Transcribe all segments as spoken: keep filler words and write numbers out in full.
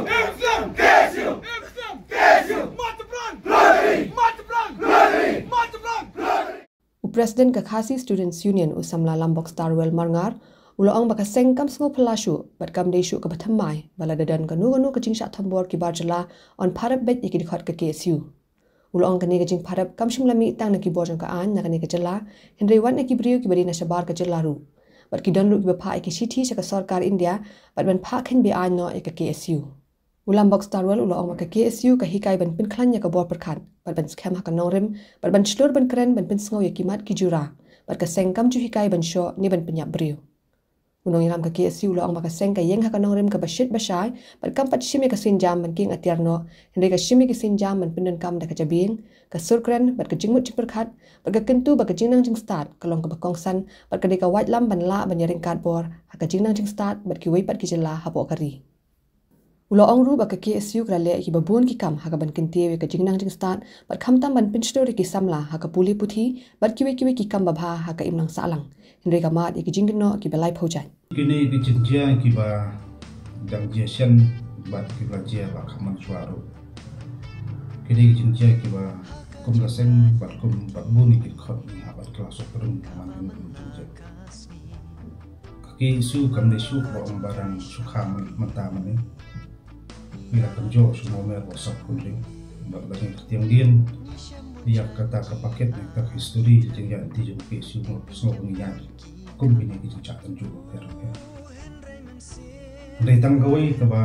U President ka Khasi Students Union, u Samla Lambok Starwell Marngar, u la ong ba ka seng kam sngewphylla shuh bad kam dei shuh kaba thymmai ba lada don kano kano ka jingshah thombor ki bar jylla yn pharep beit ïa ki dkhot ka K S U. U la ong kane ka jingpharep kam shym la mih tang na ki bor jong ka aiñ na kane ka jylla, hynrei wat na ki briew kiba dei na shabar ka jylla ruh. Bad ki don ruh kiba phah ïa ki shithi sha ka sorkar India bad ban phah kheiñ be-aiñ noh ïa ka K S U. U Lambok Starwell u la ong ba ka K S U ka hikai ban pynkhlaiñ ïa ka bor pyrkhat bad ban skhem ha ka nongrim bad ban shlur ban kren ban pynsngew ïa ki mat ki jura, bad ka seng kam ju hikai ban shoh ne ban pynïap briew. U nongïalam ka K S U u la ong ba ka seng ka ïeng ha ka nongrim kaba shit ba shai bad kam pat shim ïa ka sienjam ban kieng atiar noh, hynrei ka shim ïa ka sienjam ban pyndonkam da ka jabieng, ka sur kren bad ka jingmut jingpyrkhat, bad ka kyntu ba ka jingnang jingstad ka long kaba kongsan bad ka dei ka waitlam ban lah ban ïaryngkat bor ha ka jingnang jingstad bad kiwei pat ki jylla hapoh ka ri. U la ong ruh ba ka K S U ka la leh ïa kiba bun ki kam ha kaban kyntiew ïa ka jingnang jingstad bad khamtam ban pynshlur ïa ki samla ha ka pule puthi bad kiwei kiwei ki kam babha ha ka imlang sahlang, hynrei ka mad ïa ki jingkynnoh kiba laiphew jait. Kine ki jingjia kiba dang jia shen bad kiba la jia la kham mynshuwa ruh. Kine ki jingjia kiba kum ka seng bad kum bad bun ïa ki dkhot ngi hap ban kylla suk pyrung man kine ki jingjia. Ka K S U kam dei shuh ba ong ba dang shu kha mynta mynne. Ngi la kynjoh shu mo mer ba sap kun ring. Bad la ngi kyrtiang dien ïa kata ka paket, ïa kata ka histori jingïaid lynti jong ka K S U, nga sngewbha ngi ïaid kum kine ki jingshah tynjuh bapher bapher. Hynrei tang kawei kaba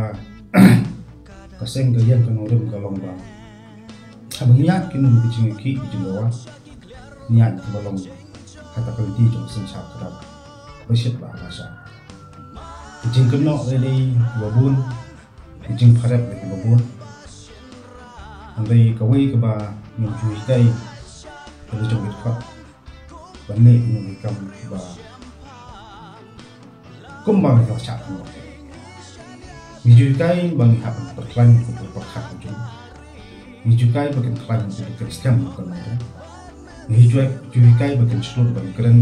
ka seng ka ïeng ka nongrim ka long ba haba ngi ïaid kino ki jingïakhih ki jingdawa, ngi ïaid kaba long ha kata ka lynti jong ka synshar khadar ba shit ba ha ka shah. Ki jingkynnoh lei lei kiba bun, ki jingpharep lei kiba bun. Hynrei kawei kaba ngim ju hikai ka dei jong ki dkhot ban leh kino ki kam ba kumba ngi la shah kumba. Ngi ju hikai ba ngi hap ban pyrkhlaiñ ïa ka bor pyrkhat ka jong ngi. Ngi ju hikai ba kin khlaiñ ïa ka, kin skhem ïa ka nongrim. Ngi ju, ju hikai ba kin shlur ban kren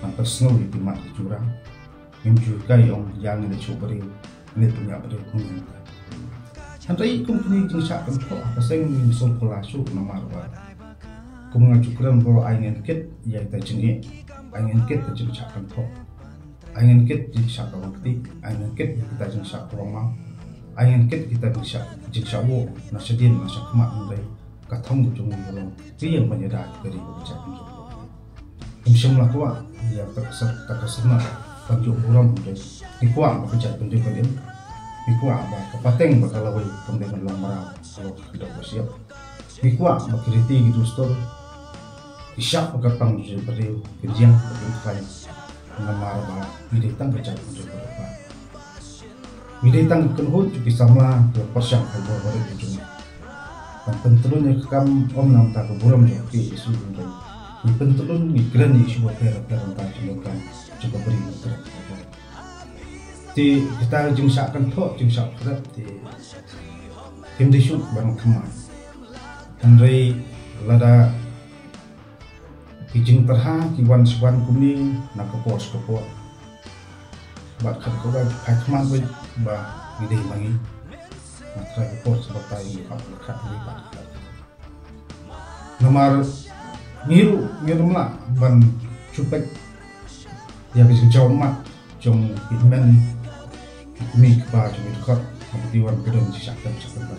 ban pynsngew ïa ki mat ki jura. Ngim ju hikai ong ïa ngi leit shuh briew, ngi leit pynïap briew, kum nangta. Hynrei kum kine ki jingshah kynthoh ha ka seng ngim sngewphylla shuh namar ba kum nga ju kren ba ai ngin kit ïa kita jingeh, ai ngin kit ïa ki jingshah kynthoh, ai ngin kit ïa ki jingshah kaba kti, ai ngin kit ïa kita jingshah kaba mang, ai ngin kit ïa kita jingshah, jingshah woh na shadien na shakhmat, hynrei ka thong ka jong ngi ka long ka ïeng ban ïada ïa ka ri bad ka jaitbynriew. Ngim shym la kwah ïa ka sar, ka sar na ban ïoh burom, hynrei ngi kwah ba ka jaitbynriew kan im. Ngi kwah ba ka pateng ba ka lawei kam dei ban long mraw, ka long ka dei ba shyiap. Ngi kwah ba ki riti ki dustur, ki shap ba ka pang jong ka ri, ki ïeng ba kin khlaiñ. Namar ba ngi dei tang ka jaitbynriew kaba riewspah. Ngi dei tang ka kynhun jong ki samla kiba pyrshang ha ka bor barit ka jong ngi. Ban pyntlun ïa ka kam ym na bynta ka burom jong ka K S U, hynrei ngi pyntlun, ngi kren ïa issue bapher bapher na bynta jingdonkam jong ka bri, ngi kren. Te kita jingshah kynthoh, jingshah pharep te kim dei shuh ban thymmai. Hynrei lada ki jingtyrha ki wan sha wan kumne na ka por sha ka por, bad kata ka wan ka khmat bad ba ngi dei ma ngi, nga trai ka por sha batai ngi hap pyrkhat ngi bad. Namar ngi ruh ngim lah ban shu peit ïa ka jingjaw mat jong ki hynmen, ki kmie ki kpa jong ki dkhot, haba ki wan ki don jingshah tem shah tem bha.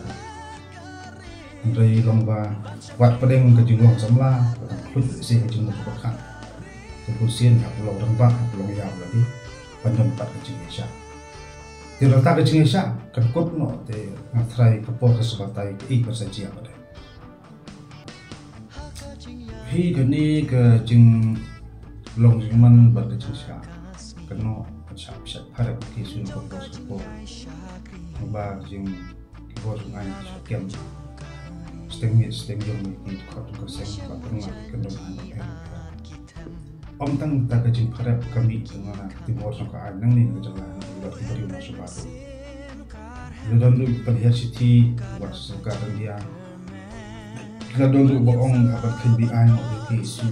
Hynrei long ba wat pdeng ka jinglong samla, ka dang khluit lehse ka jingmut ka pyrkhat. Ka bunsien hap long rangbah, hap long ïa ba la dei ban don pat ka jingïaishah. Te lada ka jingïaishah kan kut noh, te nga trai ka por ka sa batai ka ïeit ban sa jia pat. Hi kane ka jinglong jingman bad ka jingshah kynnoh, ka shah pyrshah pharep ki shu na ka por sha ka por. Ba jing ki bor jong aiñ ki shu kem. Steng miet steng ïong ïa ki dkhot ka seng bad pynlong ki kyndon aiñ bapher bapher. Ym tang kata ka jingpharep ka mih tang na ka bor jong ka aiñ nangne na ka jylla, na ka bor jong ka shu bad. Ki la don ruh ki pynhiar shithi wat sha sorkar India. Ki la don ruh ba ong hap ban kheiñ be-aiñ noh ïa ka K S U.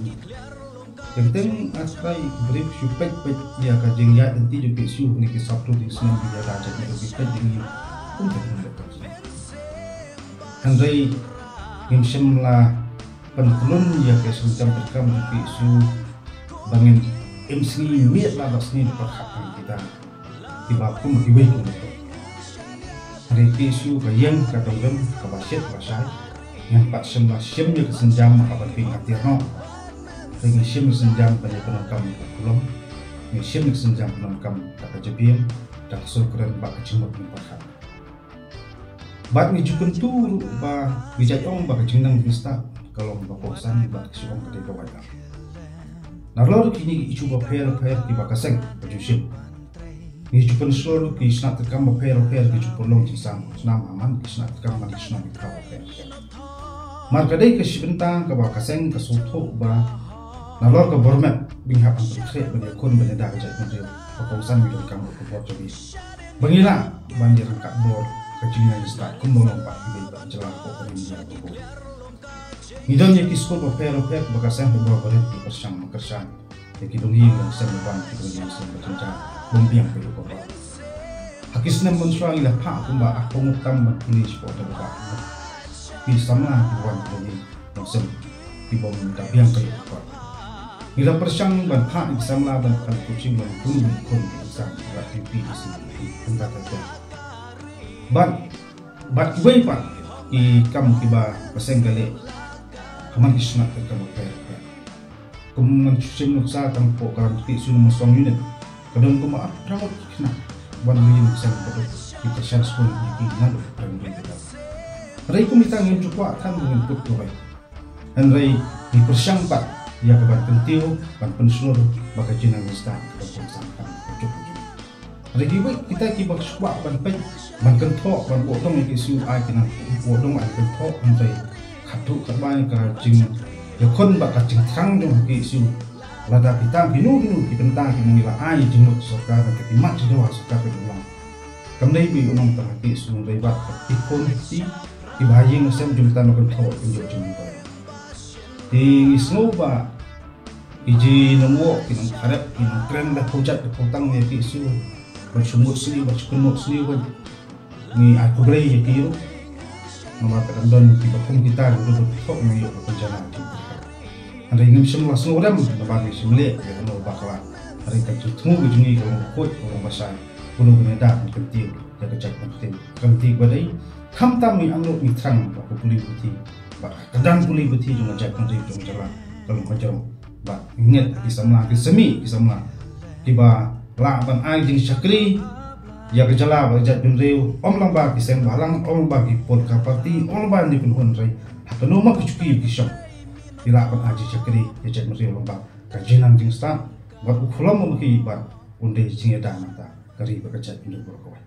Teng teng nga trai ki briew shu peit peit ïa ka jingïaid lynti jong ka K S U, ne ki saphew hynriew snem ki ïada jait ne ki peit ïa ngi. Kum te kum te kum te. Hynrei ngim shym la pynklun ïa ka seng jam treikam jong ka KSU ba ngin im sngi miet la ba sngi na pyrkhat ïa kita kiba kum kiwei kum te. Hynrei ka KSU ka ïeng ka dang rem kaba shet ba shai. Ngim pat shym la shim ïa ka seng jam kaba pynkhih atiar noh. Hynrei ngi shim seng jam ban ïa pyndonkam ka khulom. Ngi shim seng jam pyndonkam da ka jabieng, da ka sur kren bad ka jingmut jingpyrkhat. Bad ngi ju kyntu ruh ba ngi jait ong ba ka jingnang jingstad ka long ba kongsan bad ka shu ong ka dei ka wai. Nalor kine ki issue bapher bapher kiba ka seng ka ju shim, ngi ju pynshlur ki shnat treikam bapher bapher ki ju pynlong jingsam, shnat man ki shnat treikam man ki shnat treikam bapher bapher. Mar ka dei ka shi bynta kaba ka seng ka sngewthuh ba nalor ka bor met ba ngi hap ban pynkhreh ban ïakhun ban ïada ka jaitbynriew, ka kongsan ngi donkam ka bor jabieng ba ngi lah ban ïaryngkat bor ka jingnang jingstad kumba long pat kiwei pat ki jylla hapoh ka ri India ka bor. Ngi don ïa ki skul bapher bapher ba ka seng haba ka rit ki pyrshang ba kyrshan ïa ki dong ïing dong sem ban ki dong ïing dong sem ba jynjar bym biang ka ïoh ka bor. Ha ki snem mynshuwa ngi la phah kumba arphew ngut tam ban pule shapoh dong ba ki samla ki wan ki dong ïing dong sem ki bym da biang ka ïoh ka bor. Ngi la pyrshang ban phah ki samla ban phan coaching ban pule ban khun ki exam ba UPSC kumta ta ta. Bad bad kiwei pat ki kam kiba ka seng ka leh ha man ki shnat treikam bapher bapher. Kum ngan shu shim nuksa tang hapoh ka ram KSU number sawm unit ka don kumba arphew ngut ki khynnah wan ïing seng ba duk ki kyrshan skul ïa ki naduh primary ka dang. Hynrei kum ita ngim ju kwah than ngin put kawei. Hynrei ngi pyrshang pat ïa ka ban kyntiew ban pynshlur ba ka jingnang jingstad ka kongsan kan ka juk ka juk. Hynrei kiwei kita kiba shu kwah ban peit ban kynthoh ban buh dong ïa ka KSU ai ki nang buh dong ai kynthoh hynrei khatduh katba ka jingïakhun bad ka jingthrang jong ka KSU. Lada kita kino kino ki bynta kiba ngi la ai jingmut sorkar bad ki mat jingdawa sorkar ka jong ngi. Kam dei ba ïoh nongtang ha ka KSU hynrei bad ka ki khun ki ba ha ïing ha sem jong kita ba kynthoh ban ïoh jingmyntoi. Te ngi sngew ba ki jinongwei ki nongkharep ki nongkren da phew jait da phew tang ïa ka KSU. Ban shu mut sniew ban shu kynnoh sniew ban ngi ai khublei ïa ki ruh. Namar ka dang don kiba kum kita ruh ba thoh ngi ïoh ka pynjana ki. Hynrei ngim shym la sngewrem namar ngi shym leh ïa kano bakla. Hynrei ka jingthmu ka jong ngi ka long ba khuid ka long ba shai. Kumno ban ïada ban kyntiew ïa ka jaitbynriew. Ka lynti ba dei khamtam ngi angnud ngi thrang ba ka pule puthi ba ka dang pule puthi jong ka jaitbynriew jong ka jylla ka long ka jrong. Ba ngeit ki samla ki semi ki samla kiba lah ban ai jingshakri ïa ka jylla bad ka jaitbynriew, ym lang ba ki seng bhalang, ym lang ba ki por ka party, ym lang ba ki kynhun, hynrei ha kano ma ka juki ki shong ki lah ban ai jingshakri ïa ka jaitbynriew lyngba ka jingnang jingstad bad u khlem u maki bad un dei jingïada nangta ka ri bad ka jaitbynriew baroh kawei.